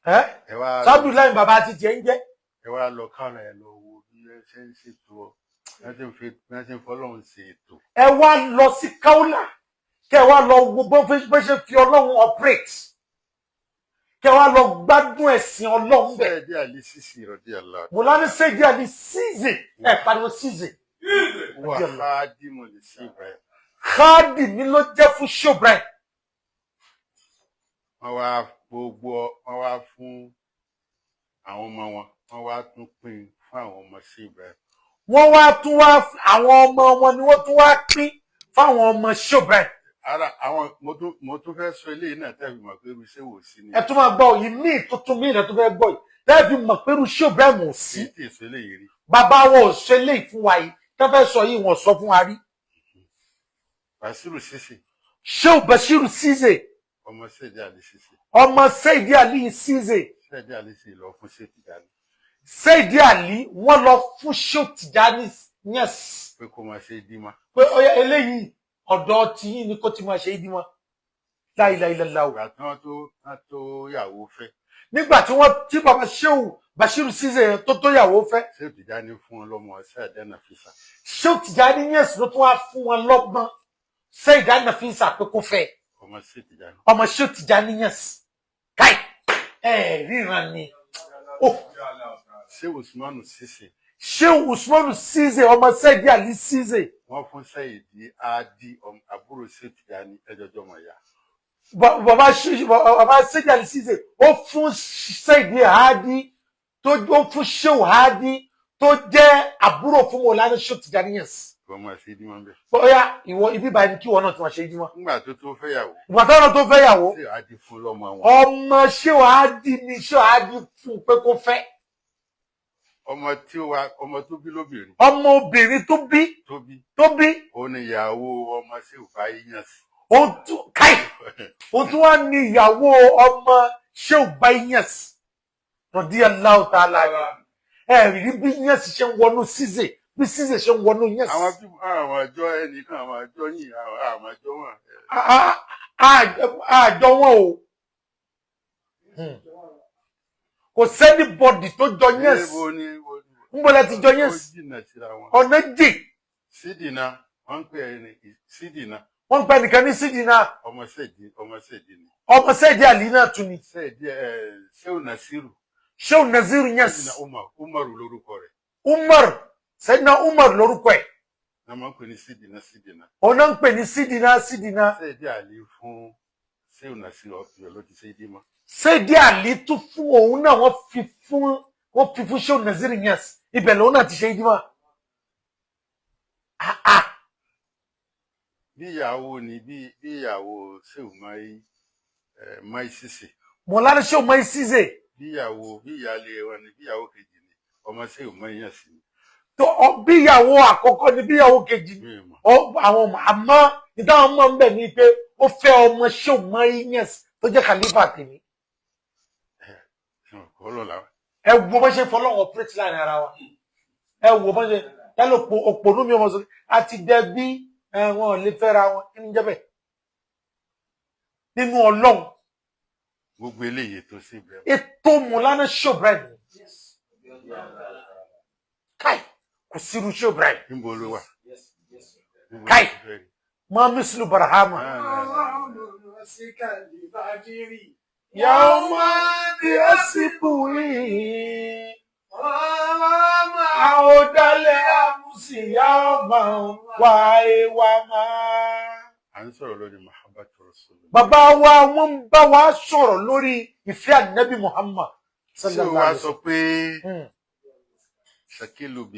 Ẹ Ẹ wá Abdullahi bàbá ti tiẹ̀ ń jẹ́. Ẹ wá lọ káwọn, ẹ lọ wo bí ẹ ṣe ń ṣètò ọ, bí wọ́n ṣe ń fọlọ́run ṣe ètò. Ẹ wá lọ sí Kaula, kẹ wá lọ wo bó ṣe fi Ọlọ́run operate, kẹ wá lọ gbádùn ẹ̀sìn Ọlọ́run bẹ̀. Sẹ́ẹ̀dí Àlí Sísì rọ̀dí àlá. Mọ̀lánà Sẹ́ẹ̀dì Àlí Sísè, ẹ pariwo Sísè. Wà á dìmọ̀ lè sí Ibrahim. Káàdì mi ló jẹ́ fún Ṣọ́brẹ̀. Wọ́n wá gbogbo, wọ́n wá fún àwọn ọmọ wọn, wọ́n wá tún pín fún àwọn ọmọ sí Ibrahim. Wọ́n wá tún wá, àwọn ọmọ wọn ni wọ́n tún wá pín fáwọn ọmọ Ṣọ́brẹ̀. Ara àwọn mo tún fẹ́ sọ eléyìí náà tẹ́lẹ̀ mọ̀ pé irú iṣẹ́ wò sí ni. Ẹ tún máa gbọ́ yìí, míì tuntun míì rẹ tó fẹ́ gbọ́ yìí lẹ́ẹ̀fi mọ̀ pé irú Ṣọ́brẹ̀ mọ̀ sí. Kì í tì í sọ eléyìí rí. Bàbá wọn ò ṣe léyìí fún wa yìí tó fẹ́ sọ yìí, wọ́n sọ fún wa rí. Basiru Sisi. Shehu Bashiru Sise. Ọmọ Sẹ́ẹ̀dí Àlí Sisi. Ọmọ Sẹ́ẹ̀dì Àlí Sise. Sẹ́ẹ̀dí Àlí Sisi lọ fún Ṣéè Tìjání. Sẹ́ẹ̀dì Àlí, wọ́n lọ fún Shehu Tìjání, yes. Pé kó máa ṣe dímà. Pé ọyá, eléyìí ọ̀dọ̀ tiyín ni kó ti máa ṣe é dímọ̀. Láìláìláìláwò. Ìgbà tí wọ́n tó yàwó fẹ́. Nígbà tí wọ́n tí bàbá Shehu Bashiru Sise yẹn tó yàwó fẹ́. Ṣéè Tìjání fún wọn lọ́mọ Sẹ́ẹ̀dí Nàfísà. Shehu Tìjání, yes, ló tún wá fún wọn lọ́gbọ́n Sẹ́ẹ̀dì Nàfísà pé kó fẹ́. Ọmọ Ṣéè Tìjání. Ọmọ Shehu Tìjání, yes. Káì, ẹ ríran ni ó. Ṣé Usmanu Sisi. Shehu Usmanu Sise, ọmọ Sẹ́ẹ̀dì Àlí Sise. Wọ́n fún Sẹ́ẹ̀dì Adi, àbúrò Ṣéè Tìjání, ẹjọjọ́ mọ̀ ya. Bàbá Sẹ́ẹ̀dì Àlí Sise, ó fún Sẹ́ẹ̀dì Hadi tó, ó fún Shehu Hadi tó jẹ́ àbúrò fún Mọ̀lánà Shehu Tìjání, yes. Wọ́n máa ṣe dímà bẹ́ẹ̀. Bóyá ìwọ ibi báyìí ni kí ìwọ náà ti máa ṣe ìdímọ̀. Nígbà tó fẹ́yàwó. Ìgbà tó náà tó fẹ́ yàwó. Ṣéè Adi fún lọ́mọ wọn. Ọmọ Shehu Hadi ni Shehu Hadi fún pé kó fẹ́. Ọmọ tí ó wá, ọmọ tó bí lóbìnrin. Ọmọ obìnrin tó bí. Tó bí. Tó bí. Ó ní ìyàwó ọmọ Ṣéè Báyìí yàn sí. Òun tún káì, òun tún wá ní ìyàwó ọmọ Shehu Bayyas radiyallahu ta'ala. Ẹ rí bí Yẹn ṣe ń wọnú Ṣíṣe, bí Ṣíṣe ṣe ń wọnú Yẹn. Àwọn bí àwọn àjọ ẹnìkan, àwọn àjọ yìí, àwọn àjọ wọn. Àjọ wọn o. Kò sí anybody tó jọ Yẹn. Níbo ni níbo ni? Ń bọ́lá ti jọ Yẹn. Ó jìnnà síra wọn. Ọ̀nà jìn. Sídìnà, wọ́n ń pè é ní Sídìnà. Wọ́n ń pẹ́ nìkan ní Sídìnà. Ọmọ Sẹ́ẹ̀dì ni. Ọmọ Sẹ́ẹ̀dì Àlí náà tún ni. Sẹ́ẹ̀dì ẹ̀ Ṣéun Nasiru. Shehu Naziru, yes. Sídìnà Umar, Umaru lórúkọ rẹ̀. Umar, Sẹ́dínà Umar lórúkọ ẹ̀. Náà máa ń pè ní Sídìnà Sídìnà. Òun náà ń pè ní Sídìnà Sídìnà. Sẹ́ẹ̀dì Àlí fún Ṣéun Nasiru, ọ̀pẹ̀ ló ti ṣe é dí mọ́. Sẹ́ẹ̀dì Àlí tún fún òun náà, wọ́n fi fún Shehu Naziru, yes. Ibẹ̀ lòun náà ti ṣe é dímọ̀. Ah ah. Bí ìyàwó ni bí ìyàwó Ṣéun Máì ẹ̀ Máì Sísè. Mọ̀lánà Shehu Máì Sísè. Bí ìyàwó, bí ìyáálé wọn ni, bí ìyàwó kejì ni, ọmọ Ṣéun Máì yàn sí ni. Tó ọ bí ìyàwó àkọ́kọ́ ni, bí ìyàwó kejì ni. Mi ò mọ̀. Ọ àwọn ọmọ, àmọ́ ìdáhùn mọ̀ ń bẹ̀ ni pé ó fẹ́ ọmọ Shehu Máì, yes, tó jẹ́ khalifa tèmi. Kọ́ lọ́la. Ẹ wo bó ṣe fọlọ́wọ́ operate láàrin ara wa, ẹ wo bó ṣe ẹ lò pò òpònú mi ọmọ sọ àti dẹbí ẹ, wọn ò lè fẹ́ra wọn. Kí ni jẹ́ bẹ́ẹ̀ nínú Ọlọ́run? Gbogbo eléyìí tó sí Ibrahim. Ètò Mọ̀lánà Shehu Ibrahim káì, kò sírú Shehu Ibrahim. Níbo ló wà? Níbo ló Káì. ti fẹ́ rí? Mọ mísìlú barahama. Yàwó bí ó sì bù yìí àwòdálẹ̀ àmúsì yàwó máa wà éwà máa. À ń sọ̀rọ̀ lórí mahabbatu rasulillah. Bàbá wa, wọ́n ń bá wa sọ̀rọ̀ lórí ìfẹ́ Ànábì Muhammad Ṣé sallallahu wàá alaihi sọ pé wasallam. Shakilu bi